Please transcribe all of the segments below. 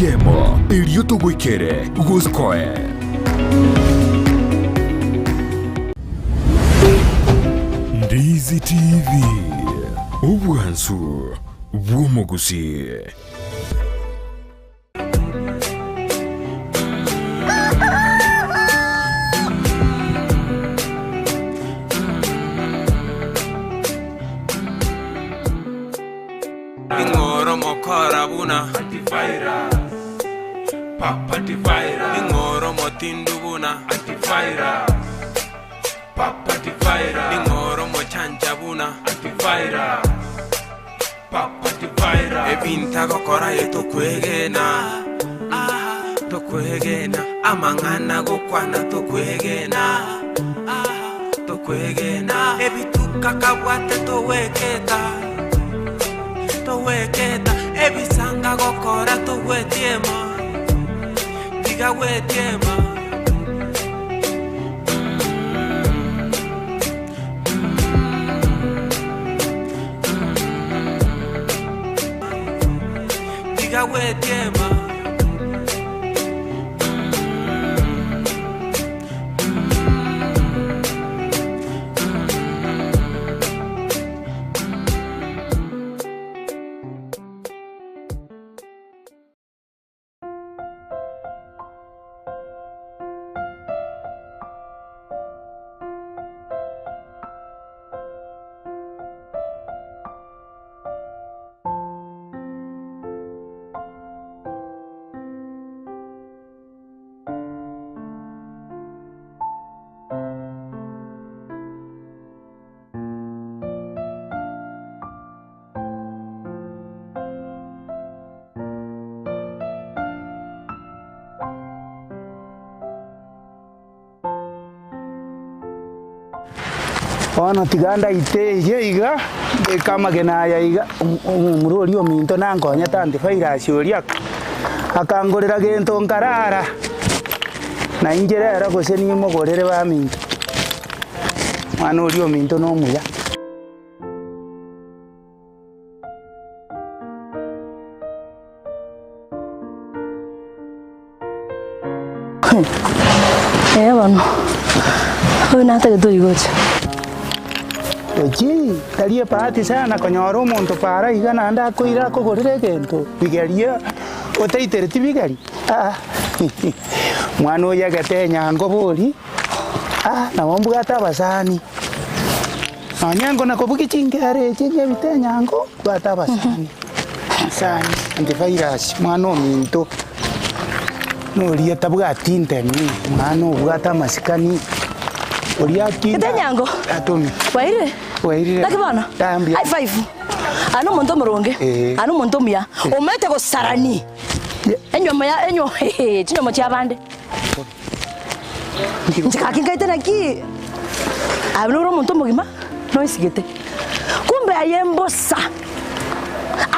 Eyemo, erio togoikere gokoe. Ndizi TV, obwansu bw'omogusii. Ning'o mokora buna Antivirus Papa Antivirus Ning'o motindu buna Antivirus Papa Antivirus Ning'o mochancha buna Antivirus Papa Antivirus Ebinto agokora aye tokwegena ah, tokwegena Amang'ana agokwana tokwegena ah, tokwegena Ebituka kabwate togweketa Togweketa ebisanga gokora togwetiema, tiga gwetiema. Tiga gwetiema. Bono tiga ndaite eyio iga, mbeke amagena aya iga, omomura oria ominto nankonyete antivirus oria akangorera gento nkarara, na inche rero gose nimogorere baminto. Omwana oria ominto nomuya. Ee bono, oyo natagete oyio gocha. Echi tari ebahati sana konyora omonto para iga naende akoire akogorere egento, bigerie otaitereti bigeri aa mwana oyo egete enyango bori. Ah, nabo mbwate abasani, nonye nkona kobugia chingero echi nyebite enyango, mbwate abasani, abasani, antivirus, mwana ominto, noria tabwati ntemi, mwana obwate amasikani, oria akinda Gete enyango. atomi. Bwairire? Bwairire. Naki bono? Ah, mbuya. High five. Aa nomonto omoronge, Eh. aa nomonto omuya, omanyete gosarani enyomo ya enyo chinyomo chiabande. Inche gaki nkaete naki aye nore omonto omogima noisigete, kumbe aye mbosa,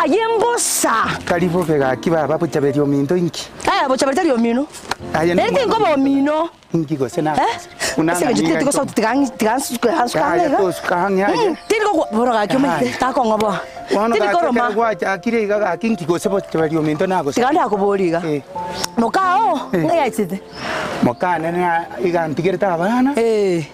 aye mbosa. Tari bobe gaki baba bochaberi ominto inki? Eh, bochaberi tari omino. Aye Ere tinkoba omino. Inki gose na Eh? buna Ase eng'encho ng'ani tindi gosoa tiga tiga nsuke ansuke ang'e Yaya iga. tosuka ang'e aye. Mm, tindi kogwa bono gaki omanyete Yaya. takong'oboa. Bono Tindi gaki koroma. ekero gwachakire iga gaki inki gose bochaberi ominto nagose. Tiga ndakoboria iga. Eh. Mokao, Eh. ng'ai achete? Mokane na iga antigerete abana. Eh.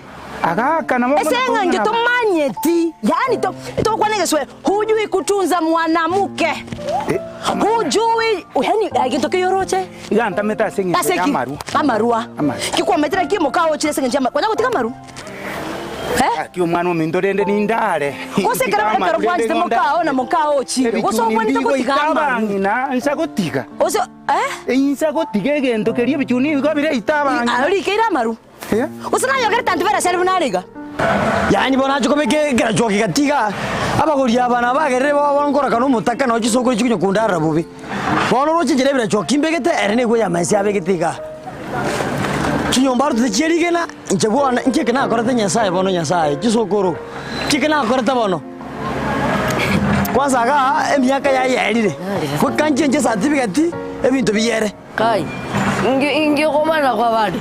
Agaaka nabo Ase eng'encho tomanyeti, yaani to tokwana egeswahili, hujui kutunza mwanamke. Eh, Hujui, yaani egento keyio oroche. Iga antamete ase eng'encho Ase ya ki? amarwa. Amarwa. Amarwa. Ki kwamaete naki mokao ochire ase eng'encho ya amarwa. Kwanya gotiga amarwa? Eh? Gaki omwana ominto rende nindare. Gose ekero ekero gwanchete mokao na mokao ochire, gose obwenerete gotiga amarwa. Abang'ina nsa gotiga. Gose eh? Insa gotiga egento keria ebichuni nigo bireite abang'ina. Aye orikeire amaru. Gose nayogerete antivirus aria buna are iga. Yaani bono ache kobeka ekerachwoki gati igaa, abagori aba nabagerire bono nkoraka na omotaka nao chisokoro chikonya kondarera bobe. Bono oroche inche nebirachwoki mbegete, ere nigo yamaense abegete igaa. Chinyomba arotete chie rigena, inche bono inki eke nakorete Nyasaye bono Nyasaye, chisokoro, nki eke nakorete bono? Kwanza igaa, emiaka yaye yaerire, goika nchenche esatibigeti, ebinto biyere. Kai, inki inki okomana kw'abande?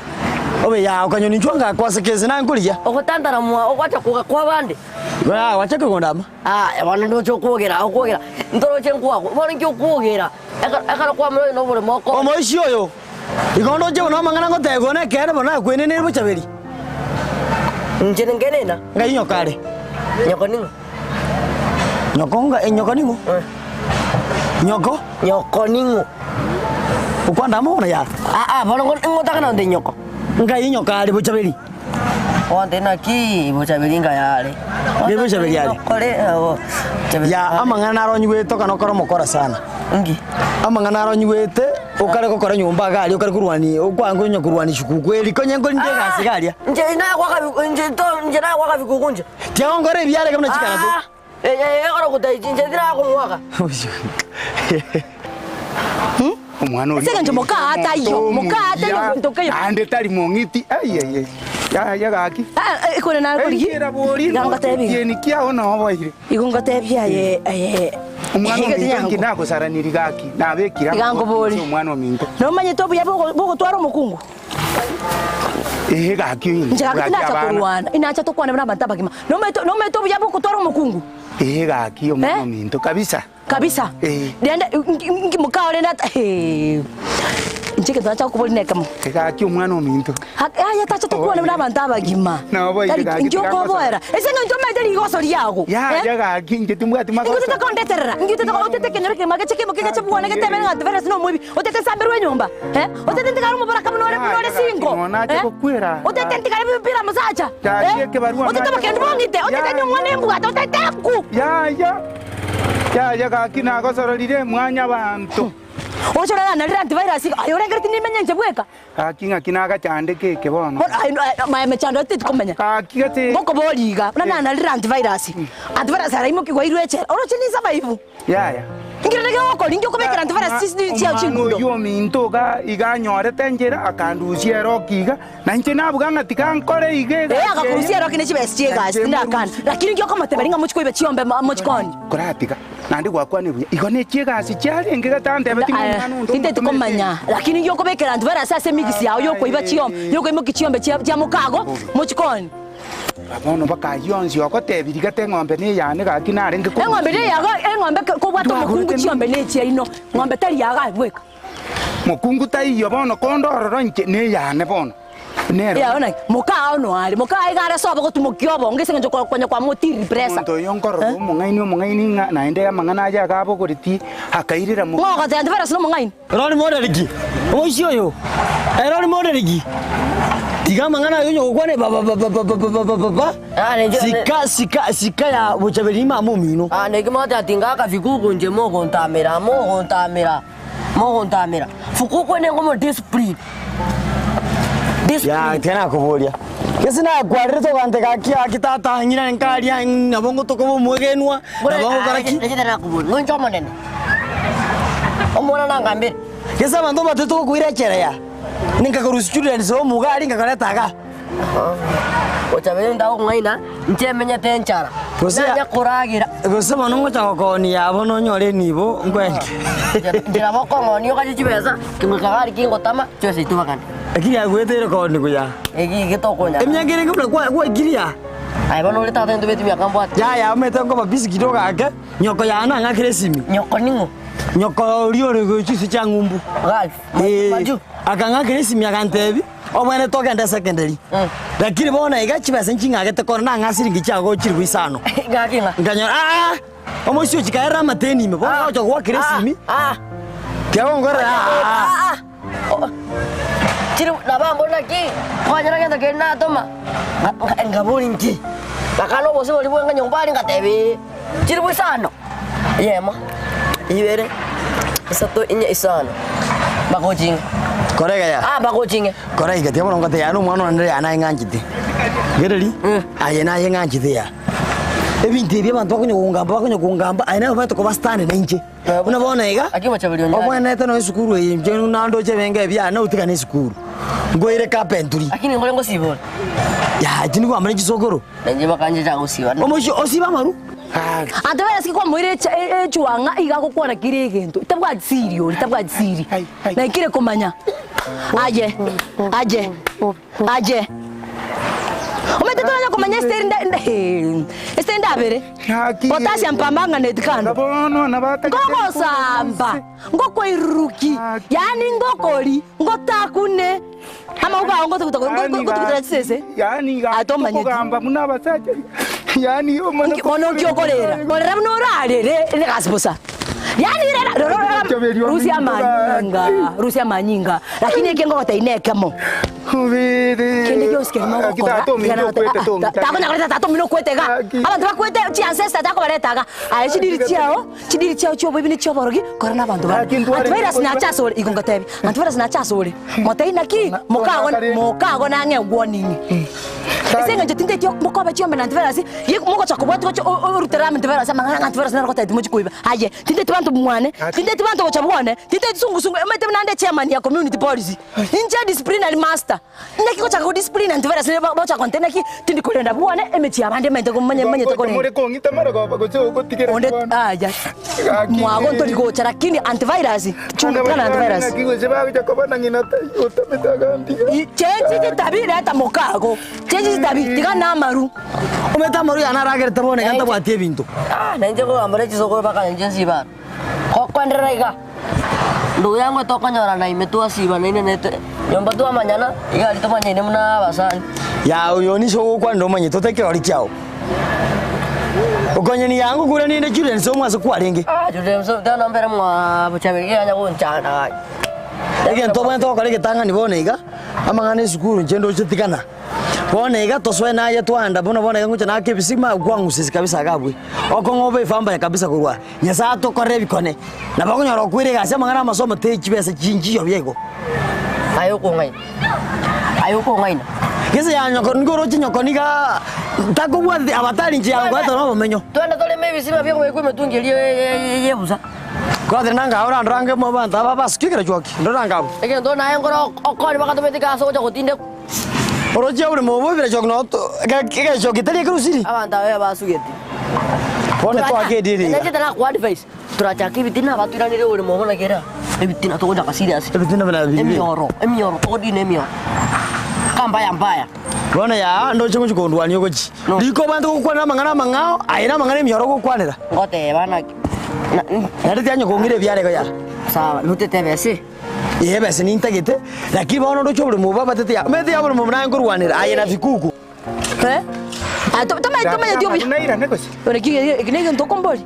Obe yaa okanyoni inchuo ngakwase kese naye nkorigia. Ogotantara mwa ogwacha koga kw'abande. Igo yaa gwacha kegunda ama. Aya bono ndoche okwogera, okwogera, ntoroche nkwago, bono inki okwogera? Ekero ekero kwamanya onye noboremo oko. Omoisia oyo, igo ndoche buna amang'ana ngotebiwa nekeene bono nakweneneire bochaberi. Inche ninkenena. Ngai nyoko are. Nyoko ning'o? Nyoko nga nyoko ning'o? Nyoko? Nyoko ning'o? Okwanda amo bono yaro. Aa bono ngo ngotaka nonde nyoko. Ngai nyoko are bochaberi. Oante naki bochaberi ngai are. Ngai bochaberi are. Nyokore oo bochaberi Ya amang'ana naro onyigwete okana okore omokora sana. Nki? Amang'ana aro onyigwete okare gokora nyomba iga aria okare korwania okwange onye korwania sikuku eri konye nkorinde egasi iga aria. Inche nagoaka bi inche to inche nagoaka bikuku inche. Tiga gonkora ebiara iga buna chikarate. Ah, eh, ekero gotaichi inche tirakomwaka. Omwana oria Ase engencho mokaa taiyo, mokaa taiyo gento keiyo. Naende tari mong'iti ai ai ai. Yaya gaki. Ah, eh, kore nakorigia. Engera bori Iga ngotebi iga. ekieni kiao noboire. Igo ngotebia aye aye. Omwana Iga ominto tinyango. inki nagosaraniri gaki nabekire Iga amaboko nkobori. inse omwana ominto. Nomanyete obuya bogo- bogotwara omokungu? Eeh gaki oyo Inche gaki gaki tinacha abana. korwana, inacha tokwane buna abanto abagima. Nomanyete nomanyete obuya bogotwara omokungu? Eeh gaki omwana Eh? ominto kabisa. Kabisa. Eh. Rende nki mokao rende ata hee. Inche egento nacha gokoboria nekemo. Gaki omwana ominto. Aye tacha tokwane buna abanto abagima. Nabo Tari ire gaki inki okoboera. Ase eng'encho omanyete rigoso riago. Yaya gaki inche timbwati Inki magoso. otete kondeterera? Inki otete otete ekenyoro ekegima geche kemo kegeche bwane getebe ng'a antivirus na omoibi. Otete nsamberwe enyomba? Eh? Otete ntigare omoboraka buna ore buna ore Yaya gaki single? nonya nache Eh? gokwera. Otete ntigare bila mosacha? Gaki Eh? ekebarua Otete nache abakendu gokora. bong'ite? Otete Yaya. nyomwana embwate? Otete nku? Yaya. Yaya gaki nagosororire mwanyabanto. Oche orare narire antivirus iga, aye orengeretie nimenye inche bweka? Gaki ng'aki nagachandeka eke bono. Bono aye no- maye emechando eye titiri komenya. Gaki gose. Ngokoboria iga, buna nanarire antivirus, antivirus araimokigwa airwe echela, oroche ninsurvive? Yaya. Inki rende gegokora? Inki okobekera antivirus chis chiao Omwana chingundo? oyio ominto iga iga anyorete enchera, akandusia eroki iga, na inche nabuga ng'a tiga nkore iga egasi Ee, eye. agakorusia eroki ne chibesa chi'egasi, tindakana. Lakini inki okomoteberia ng'a mochie koiba chiombe mochie koonia? Koratiga, naende gwakwanire buya, igo nechi'egasi chiarenge gatantebeti ng'a omwana onde Tinteti omotomete. komanya, lakini inki okobekera antivirus ase emigisi yao yokoiba chiombe, yokoimokia chiombe chia chia mokago, mochie koonia? Bono bakayia onsi ogotebirie gete eng'ombe neyane gaki narenge korusia. Eng'ombe neyago, eng'ombe kobwata omokungu chiombe nechiaino, ng'ombe tari yago aye bweka. Mokungu taiyo bono konde ororo inche neyane bono. Nero. Yao naki, moka ao noare, moka ao iga are sobo gotumokia obongo ase eng'encho konya kwamotiriri pressure. Omonto oyo nkorora omong'aini omong'aini ng'a naende amang'ana aye iga abogoretie akairera mo. Ng'o ogotebia Antivirus nomong'aini? Erori moderiki, omoisia oyo, erori moderiki, tiga amang'ana aye onye gokwana babababababababa, sika sika sika ya bochaberi mama omino. Ah, naki mwateba tingaka fikuku inche mogontamera, mogontamera. Mogontamera, fukuku ene ngomo discipline. Ya, Discipline. tiga nakoboria. Gese nakwarire togante gaki gaki tata ng'ina nkaria nabo ngotoka omwegenwa nabo ngokora ki. Rechete nakoboria, ng'oinche omonene. Omwana nangambere. Gese abanto mbatete togokoira echela ya. Ninkakorusia children home iga aria nkakoreta igaa. Gochabera ntagokong'aina, inche emenyete enchara, Gose ya- nanya koragera. Gose bono ngocha gokonia abwo nonyore enibo nkwente. Nchera bokong'onia okache chibesa, kegoika gari kingotama, chibesa itubakane. Lakini agweteire koni buya. Eki eke tokonyara. Emiaka ere buna kwa gwaikiria. Aye bono ore tata intobeti emiaka mbwate. Yaya omanyete nkoba busy kidogo ake, nyoko yane ang'akere esimi. Nyoko ning'o? Nyoko oria ore gochia ase chiang'umbu. Ralph, Eh, Majuu. akang'akera esimi agantebi. Obwenerete ogende secondary. Lakini bono iga chibesa nching'agete kore nang'a siringi chiago chilifu isano. Gaki ng'a. Nkanyora aa, omoisia ochi kaerera amateni ime, bono ogocha goakera esimi, kiagonkorera aa. Chiri nabambo naki, kwanyora gento keria natoma, nkabori nki? Ngakana obosio boria bwenga nyomba aria ngateba ee, chilifu isano, eyemo, ibere, isato, inye, isano, mpaka ochinge. Kora iga ya. Ah, mpaka ochinge. Kora iga, tiga bono ngotebi yaani omwana one nere naye ng'anchete. Rigereria, aye naye ng'anchete ya. Ebinto ebi abanto bakonya kongamba bakonya kongamba, aye naye omanyete koba stand na inche. Buna bono iga, Aki mochaberi onyare. obwenerete nonya esukuru eye inche nandoche ebenge ebiane otigane esukuru. Nkoire carpentry. Lakini nkore ngosiba ore. Yaya, tindi kwamanya chisokoro. Nainche bakanchecha gosiba. Omochie osibe amaru. Anto bere asike kwamoira echuang'a iga agokwana kera egento, tabwati siri oria, tabwati siri. Ai, ai. Naikire komanya. Aye, aye, aye. Omanyete toranya komanya esiteri nda nda hee, esiteri ndabere. Gaki. Potassium permanganate kando. Bono nabatagete Ngogosamba, ngokoiruruki, Gaki. yaani ngokori, ngotakune, amauga ao ngotuguta ngotugutera chisese. Yani Atomanyeti. kugamba muna abasacha. Yani omwana Bono nki okorera? Korera buna orarere egasi bosa. Yaani rera rora rora rusia amanyinga, rusia amanyinga. Lakini eke ngogotebia nekemo. Ubiri. Kende gionsi keri mogokora. Tata omino okwete tongi. Takonya koreta tata omino okwete iga. Gaki. Abanto bakwete chiancestor takobareta iga. Aye chidiri chiao, chidiri chiao chi'oboibi na chi'oborogi, kora na abanto bande. Gaki ntware Antivirus nache asore, igo ngotebi, antivirus nache asore. Motebie naki, mokago mokago nang'e warning. Ase eng'encho tinteti mokoba chiombe na antivirus, ye mogocha kobwatia gocha orutere antivirus amang'ana ng'a antivirus naro gotebia timochi koiba. Aye, tinteti banto mwane, tinteti banto gocha bwane, tinteti sungusungu, omanyete buna nde chairman ya community police. Inche disciplinary master, naki gochaka go discipline antivirus bocha gontebia naki tindi korenda bwane emechie y'abande emanyete komanya manyete korenda. More kong'ita marogoba gose ogotigera Onde bono. aya Gaki. mwago ntori gocha lakini antivirus chunga tigana antivirus. Naki gose bagocha koba ng'ina taiyo otamete agantiga. Chenji chitabi reta mokago chenji chitabi tiga na amaru. Omanyete amaru yane aragerete bono iga ntabwati ebinto. Ah, nainche nkogambera chisokoro mpaka inche nsibare. Gokwenderera iga, ndugu yangu tokonyorana ime twasibana ine nete nyomba twamanyana, iga aria tomanyaine buna abasani. Yaa oyo niso ogokwanera omanyete ote ekeori kiao. Okonyeni yango kure ninde children home ase kwarenge. Ah, children home tano mbere mwa bochaberi yanya gonchana gaki. Egento obwenerete gokora egetang'ani bono iga, amang'ana esukuru inche ndoche tigana. Bono iga tosoe naye twaenda buna bono iga ngocha nake ebisima kwang'usisi kabisa iga abwe. Okong'u obe efambaya kabisa korwa Nyasaye atokorere ebikone, nabo okonyora okwire egasi amang'ana amasomo te chibesa chinchiyo buya igo. Aye okong'aina, aye okong'aina. Gese ya nyoko nigo oroche nyoko niga takobwati abatari inche ya ngoeta na obomenyo. Twende toreme ebisima bi'okobeekwa emetungi eria y'ebusa. Kwatire nanga ore andorange mo abanto aba basukia ekero chwoki, ndore anga abwo. Egento naye nkore okore bakatomete ase ogocha gotindekwa. Oroche oboremo obo ebire chwoki no egechoki tari ekerusiri. Abanto aba basugete. Bono twake ediri iga. Nachete nakoa advice, torachake ebitina batuiranerie oboremo obo naki era ebitina togochaka serious. Ebitina buna biri. Emioro, emioro togodina emioro. Ka mbaya mbaya. Bono yaa ndoche ngochi kondwania ogochi. No. Riko obwate gokwanera amang'ana amang'ao, aye namang'ana emioro ogokwanera. Ngoteba naki. Na Naende tianyo kong'ira ebiara igo yaa. Sawa, notetebe ase. Ee ebesa nintagete, lakini bono ndoche oboremo obo abatete ya, omanyete ya oboremo obo naye nkorwanera, aye na bikuku. Eh? Ah, to- tomanyeti tomanyeti obuya. Nairane gose. Ore ki eki ne egento okomboria?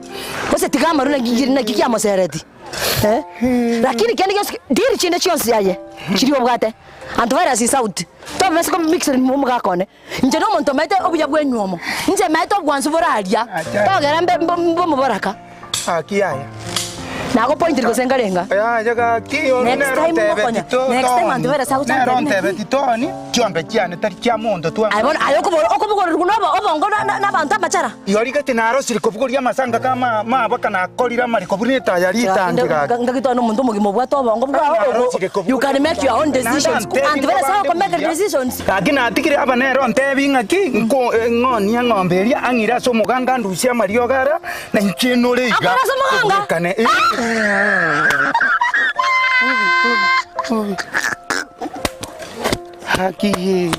Gose tiga amaru naki kiri naki kiamosereti? Eh? Lakini kende gionsi deal chinde chionsi aye chiria obwate antivirus is out. Tobasa ko mix na omogaka one. Inche na omonto omanyete obuya bwa enywomo. Inche maete obwansu bore aria. Togera mbe mbe mbe omoboraka. Gaki yaya. Nagopointiri gose nkarenga. Yaya gaki oyo Next nere time ontebe ngokonya. tito Next time toni. antivirus agocha Nere antebie ontebe naki. titoni, chiombe chiane tari chia monto twa. Aye bono aye okobora okobogorerwa na obo obongo na na abanto amachara. Igo rigati narosire kobogoria amasanga ka ma mabaka nakorire amariko buna etaya ritange gaki. Ngaki twana omonto omogima obwate obongo bwao Narosire kobogoria you can make your own Naende decisions. antebi Antivirus nkobande ago make buya. decisions. Gaki natigire aba nere ontebi ng'aki nko ng'onie eng'ombe eria ang'ire ase omoganga andusie amariogo ara Na inche nore iga. Akore ase omoganga? Kobwekane, eh. Haki ye.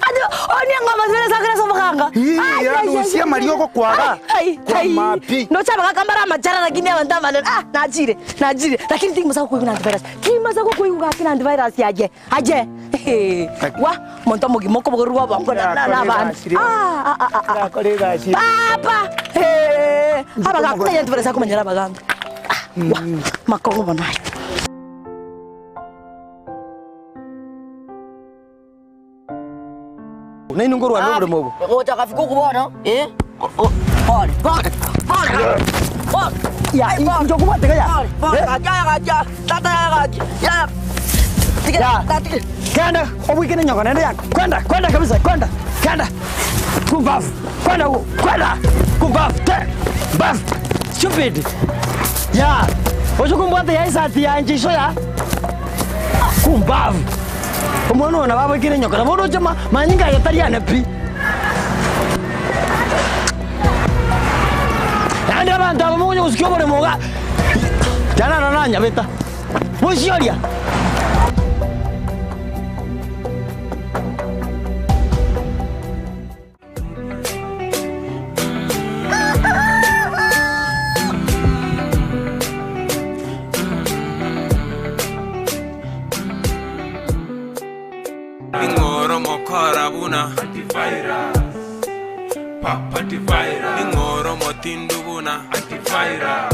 Ati onie eng'ombe ase ase akore ase omoganga. Ii, Ai, ai, ai, arusie ai, amariogo kwaga. ai, ai, Kwa ai. mapi. Nocha bagaka mbare amachara lakini abanto abanene ah nachire nachire lakini timasa gokoigwa na antivirus timasa gokoigwa gaki na antivirus aye aye Ehe. Wa Omonto omogima okobogererwa obongo na na na abana. Ah, ah, ah, ah, ah. Nakora egasi. Papa! Eh, abagaka ng'ai antivirus akomanyera abaganga. Ah, wa, makong'u bono aye. Nainwe nkorwana oboremo obo. Gocha gafika okwo bono, eh, pole, pole, pole, pole. Ya, inche okobwate iga ya. Pole, pole, Eh? gaki, aya gaki, aya, tata aya gaki, ya. Tige, Ya. tatike. Kenda, obwike nenyoko naende yako. Kwenda, kwenda kabisa, kwenda. Kenda. Kumbafu. Kwenda huko. Kwenda. Kumbafu. Te. Mbafu. Stupid. Ya. Oche kombwata ya esati yanche iso ya. Kumbafu. Omwana oyo nabo abekire enyoko, nabo oroche ma manyinga aye tari ane pi. Naende abanto aba mogocha gosikia oboremo iga, tiana nanyabeta. Moisioria. Ning'omokora buna Antivirus Papa Antivirus Ning'oro omotindu buna Antivirus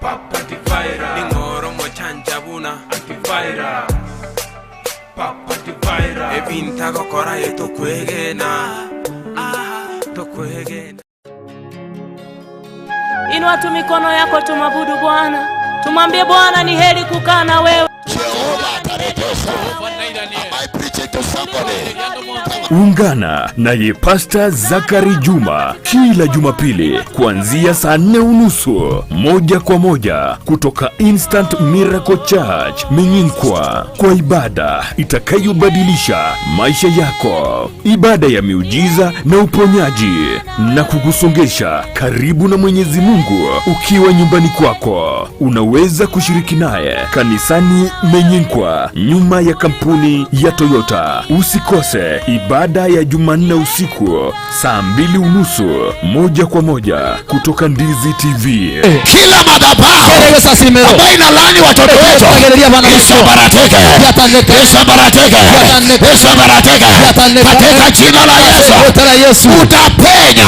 Papa Antivirus Ning'oro omochancha buna Antivirus Papa Antivirus Ebinto agokora aye tokwegena ah, tokwegena. Inua tu mikono yako tumwabudu Bwana, tumwambie Bwana ni heri kukaa na wewe. Ungana naye Pasta Zakari Juma kila Jumapili kuanzia saa 4:30 moja kwa moja kutoka Instant Miracle Church Minyinkwa kwa ibada itakayobadilisha maisha yako, ibada ya miujiza na uponyaji na kukusongesha karibu na Mwenyezi Mungu ukiwa nyumbani kwako. Unaweza kushiriki naye kanisani Menyinkwa, nyuma ya kampuni ya Toyota. Usikose ibada ya Jumanne usiku saa 2:30 moja kwa moja kutoka Ndizi TV. Kila madhabahu ambayo inalaani watoto wetu isambaratike, isambaratike, isambaratike katika jina la Yesu. Utapenya.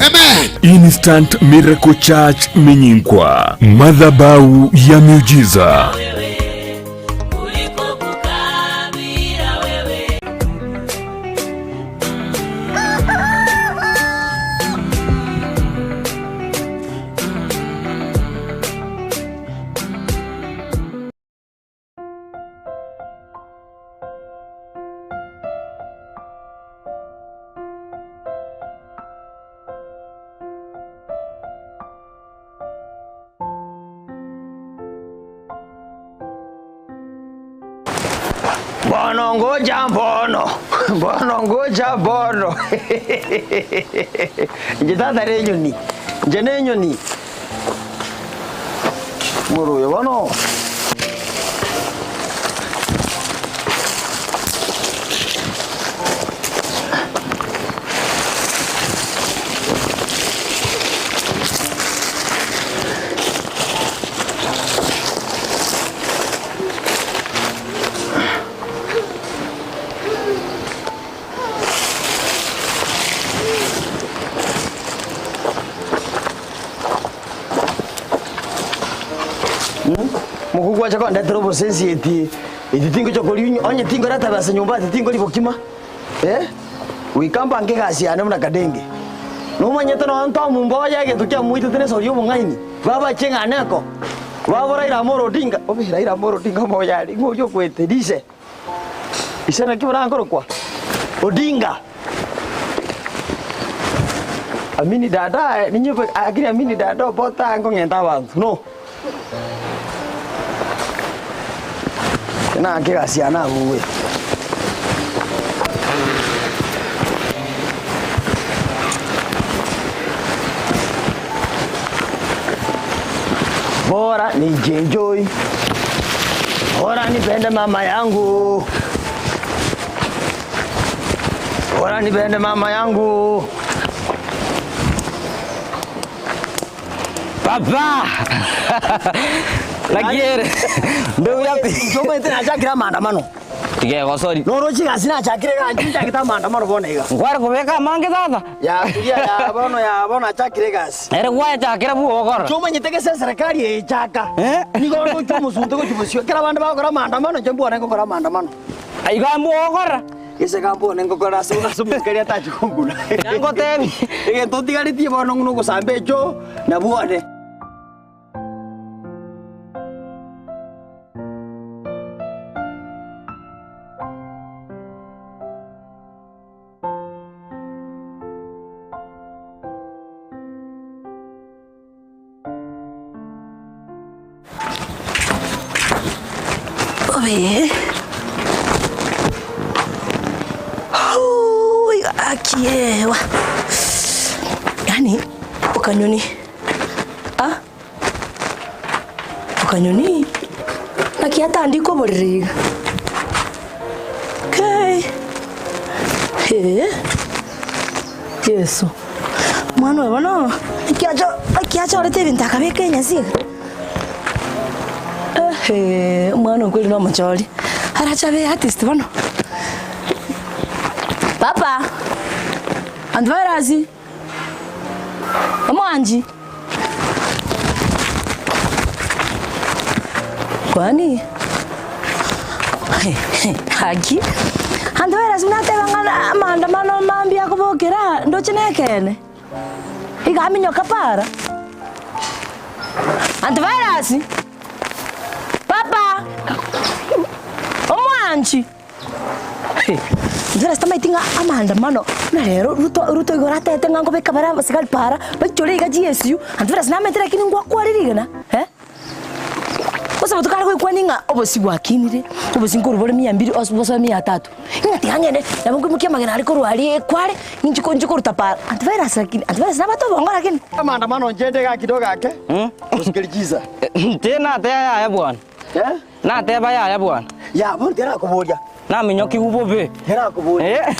Amen. Instant Miracle Church Minyinkwa, madhabahu ya miujiza. Bono ngoja mbono mbono ngoja mbono inche tata ne enyoni inche ne enyoni moro oyo bono. Mokogwacha kondetera obosensi eti eti tingocha koria onye tingoreta besa nyomba ati tingori bokima eh goika mbange egasi yane buna kadenge. Nomanyete nonye ntomomba oye egento kiamoitete na esori ya obong'aini, babache ng'a neko, babo Raila Amolo Odinga, obe Raila Amolo Odinga omoyo aria, ng'o oria okwete rise, ise naki borankorokwa? Odinga. Amini dada ninye lakini amini dada obotae nkong'enta abanto no. Naki egasi yane abwo buya. Bora nijienjoy, bora nipende mama yangu, bora nipende mama yangu. Papa! Naki ere? Ndugu yapi? Nchomanyete nachakire amaandamano. Tiga egosori. Noroche egasi nachakire iga inche nchagete amaandamano bono iga. Nkware kobeka amange sasa? Ya turia ya bono ya bono nachakire egasi. Ere gwachakire bwo ogokora. Nchomanyete gese eserekari eye echaka. Nigo ndoche omosunte gochia bosio. Ekero abande bagokora amaandamano inche mbwane ngokora amaandamano. Igo mbwo ogokora? Gese iga mbwane ngokora ase ase omosikari atache konguna. Nangotebi. Egento ntigaretie bono ng'una ogosamba echo nabwane. Obe. Huu, akiewa. Yaani okanyoni. Ah. Okanyoni. Naki atandika oborere iga. Kai. Ee. Yeso. Omwana oyo bono naki acha naki achorete ebinto akabeka enyasi iga. Ehe, omwana oyo kweri nomochori, arache abe artist bono. Papa, antivirus, omwanchi. Kwani haki antivirus nateba ng'a amaandamano mambia akobokera ndoche nekeene. Iga aminyoka para. Antivirus, papa, omwanchi. Inche tamaeti ng'a amaandamano buna rero Ruto Ruto igoro atebete ng'a nkobeka bare abasigari para, baichore iga GSU, anto buna namaete lakini ngwakwarire rigena eh. Gose botuko are goikwania ng'a obosie bwakinire, obosie nkorwa bore mia mbiri ose bosoe mia tatu, ng'a tiga ng'ende nabo nkoimokia amagena aria korwa aria ekware, ninche ko inche koruta para, antivirus lakini antivirus nabwate obongo lakini. Amaandamano inche inde iga kidogo ake, gosikeri chinsa. Inche nateba yaya bwana. Nateba yaya bwana. Ya bono terakoboria. Naminyokigwe bobe. Terakoboria. Eh.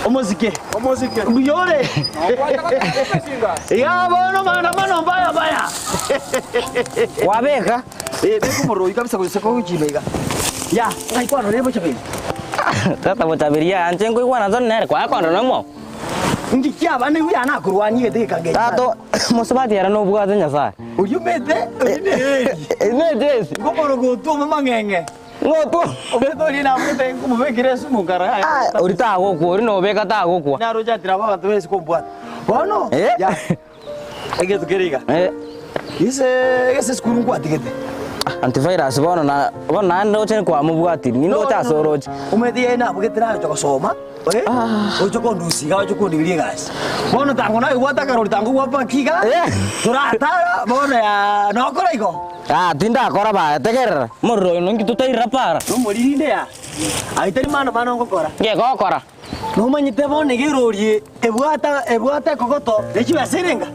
Omosike. Omosike. Mbuya ore. Ya bono maandamano mbaya mbaya. Wabeka. Eh, beka omorero oyio kabisa goika gochima iga. Ya, ng'ai kwarorire bochaberi? Tata bochaberi yaya inche nkoigwana tore nere kwaya kondora nomwao. Inki kiaba nigo yane akorwania egento gekangecha? Tato, mosubati ere nobwate Nyasae. Oyio omete, oyio neeri. Nejeshi. Ngomorogo otwoma amang'eng'e. Ng'otwo. Omete oria namwete nkomobekera esumu nkara yaye. Ah, oria tagokwa, oria nobeka tagokwa. Naroche atira abanto bensi kombwata. Bono, Eh. ya, egento kere iga. Eh. Ise gese esukuru nkwatigete. Antivirus bono na bono naende ndoche kwamobwatiri, nindoche ase oroche. Omanyete yeye nabugete nagocha gosoma, eh, oche kondusia iga oche kondigeria egasi. Bono tango naigwete akarori tango gwapaki iga, Eh. toratara bono yaa nokora igo. Ah, tindakora baya, tegerera, omorero oyo ninki totairera para. Nomoriri inde yaa, aye tari maandamano ngokora. Ngegokora. Nomanyete bono iga erori ebwate ebwate ekogoto ne chibesa erenga?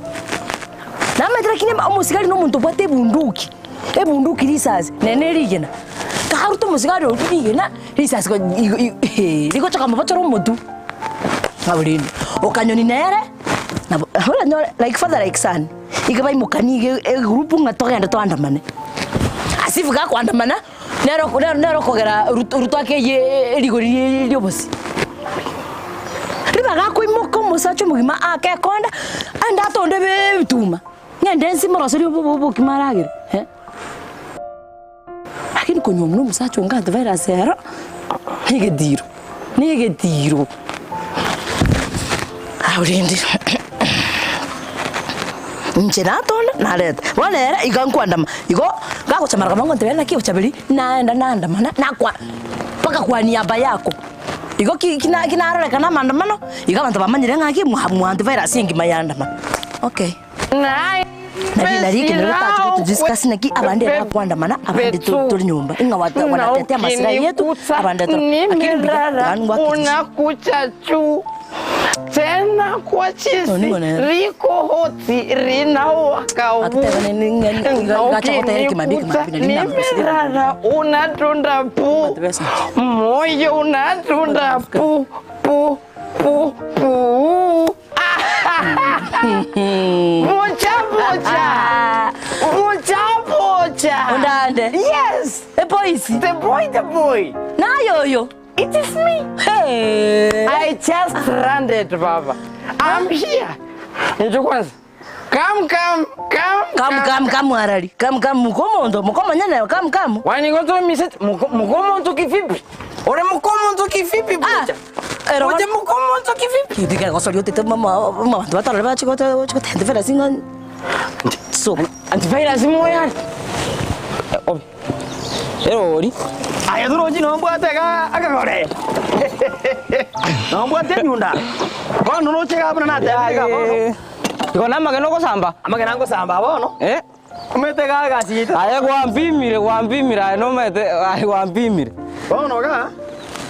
Namanyete lakini omosigari na omonto obwate ebunduki, ebunduki risasi nere ne rigena, karuta omosigari oria rigena, risasi ko igo i hee rigochoka mobochore omotwe. Nabo rende, okanyoni nere, nabo oranyore like father like son, iga baimokani iga egroup ng'a togende toandamane. As if gakoandamana. Nere nere okogera Ruto akeyie rigori ri'obosie. Ribaga akoimoka omosacha omogima ake ekonda, aende atonde ebituma, ng'ende ense moroserie obokima aragere eh. Lakini konywa buna omosacha onga antivirus ero, negetiro, negetiro. Abwo rende inche natonda nareta, bono ere iga nkwandama, igo gagocha marogoba ngontebia naki ochaberi, naenda naandamana nakwa mpaka kwa niaba yako. Igo ki ki ki narorekana amaandamano, igo abanto bamanyire ng'aki mwa mwa antivirus engima yaandamana, okay. Nari nari ekenyoro getache gotodiscuss naki abande bakwandamana abande to- tore nyomba ing'a wata wanatetea maslahi yetu abande toro lakini mbuya yaani ngwake Unakucha chu tena kwa chisi Ning'o nere? rikohoti rinawaka Akiteba ne- ne- ne- ne- gacha gotera ekemambia ekemambia nari namosire. nimerara unatunda pu Besa. moyo unatunda pu pu pu pu Pocha pocha. Pocha pocha. Ondande. Yes. Epoisi. The boy the boy. Nayoyo. It is me. Hey. I just landed baba. I'm here. Njoo kwanza. Come come come. Come come come harari. Come come mukomondo mukomonyene come come. Wani ngoto misete mukomondo kivipi? Ore mukomondo kivipi pocha? Ero Oje mukomondo kivipi? Ibika gosoria otete mama mama bantu batarore bache gote gote antivirus ng'a so Antivirus moyani. Obe. Erori. Aye torochi nombwate iga akagore. Nombwate enyunda. Bono roche iga buna natebire iga bono. Igo namagena ogosamba? Amagena ngosamba bono. Eh? Omanyete iga egasi yaito. Aye gwampimire, gwampimire aye nomanyete aye gwampimire. Bono iga,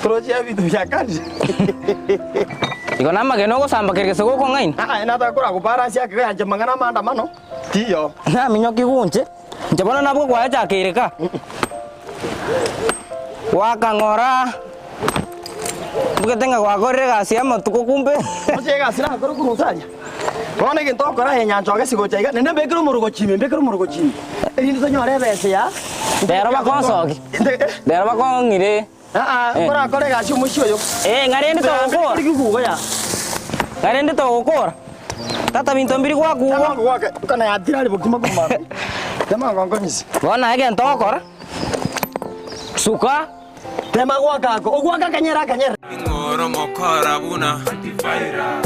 toroche ebinto bia kare. Igo namagena ogosamba kere gese gokong'aina? Aa, nataka koragobaransia ake yanche mang'ana amaandamano, tiyo. Naminyokia gunche, inche bono nabwo gwaechakeire ka. Gwakang'ora, mbugete ng'a gwakorire egasi ya amatuko kumbe. Oche egasi nakore korwa inse aria. Bono egento ogokora aye nyancha ogesi gocha iga, naende mbekere omorogochi ime, mbekere omorogochi ime, erinde tonyore ebesa ya. Rero bakonsoki, rero bakong'ire. Korakore egasi omochie oyo. Eh, ng'a rende togokora. Ng'a rende togokora. Tata binto mbiri gwakugwa. Bono aye egento ogokora, suka. Tema goaka ako, ogoaka akanyere akanyere. Ning'o mokora buna antivirus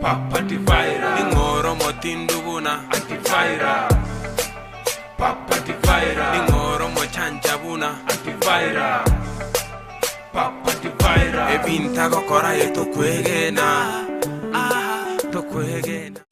Papa antivirus Ning'o motindu buna antivirus Papa antivirus Ning'o mochanja buna antivirus Papa antivirus Ebinto agokora aye tokwegena, ah, tokwegena.